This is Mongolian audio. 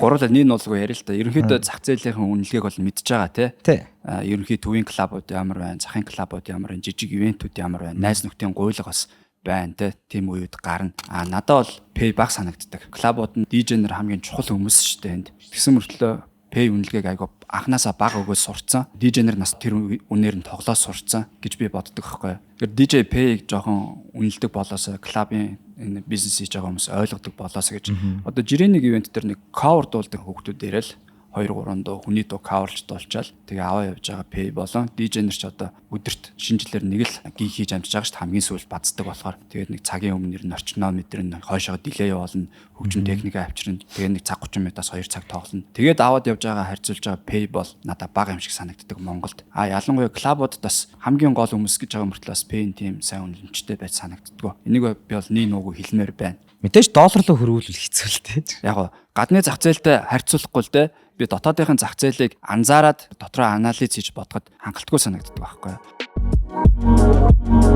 Гурлаа нэг нуулгүй яриа л та. Ерөнхийдөө зах зээлийн үнэлгээг бол мэдж байгаа тий. Тий. А ерөнхий төвийн клубууд ямар байна, захын клубууд ямар байна, жижиг event үүд ямар байна, найз нөхдийн гуйлга бас байна те. Тийм үеуд гарна. А надад бол pay баг санагддаг. Клубууд нь DJ нар хамгийн чухал хүмүүс шүү дээ энд. Тэгсэн мөртлөө pay үнэлгээг айгу анханасаа бага өгөөд сурцсан. DJ нар нас тэр үнээр нь тоглоо сурцсан гэж би боддог байхгүй. Тэгэхээр DJ pay-г жоохон үнэлдэг болоосоо, клубын энэ бизнес хийж байгаа хүмүүс ойлгодог болоосоо гэж. Одоо жирийн нэг event дээр нэг cover дуулдаг хүүхдүүд ирэл 2 3 дуу, хүний дуу cover лж дуулчаал, тэгээ аваа явж байгаа pay болон DJ нар ч одоо өдөрт шинэ жилээр нэг л gig хийж амжиж байгаа шүү дээ, хамгийн сүүлд баздаг болохоор. Тэгээд нэг цагийн өмнө нэр нь орчноо мэдэрнэ, хойшоо delay болно, хөгжим техникээ авчирна, тэгээд нэг цаг 30 минутаас 2 цаг тоглоно. Тэгээд аваад явж байгаа, харьцуулж байгаа pay бол надад бага юм шиг санагддаг Монголд. А ялангуяа клубуудад бас хамгийн гол хүмүүс гэж байгаа мөртлөө бас pay тийм сайн үнэлэмжтэй байж санагддггүй. Энийг би бол нэг нуугүй хэлмээр байна. Мэдээж доллар руу хөрвүүлвэл хэцүү л дээ. Яг гоо гадны зах зээлтэй харьцуулахгүй л дээ, би дотоодынхын зах зээлийг анзаараад дотроо анализ хийж бодоход хангалтгүй санагддаг байхгүй юу.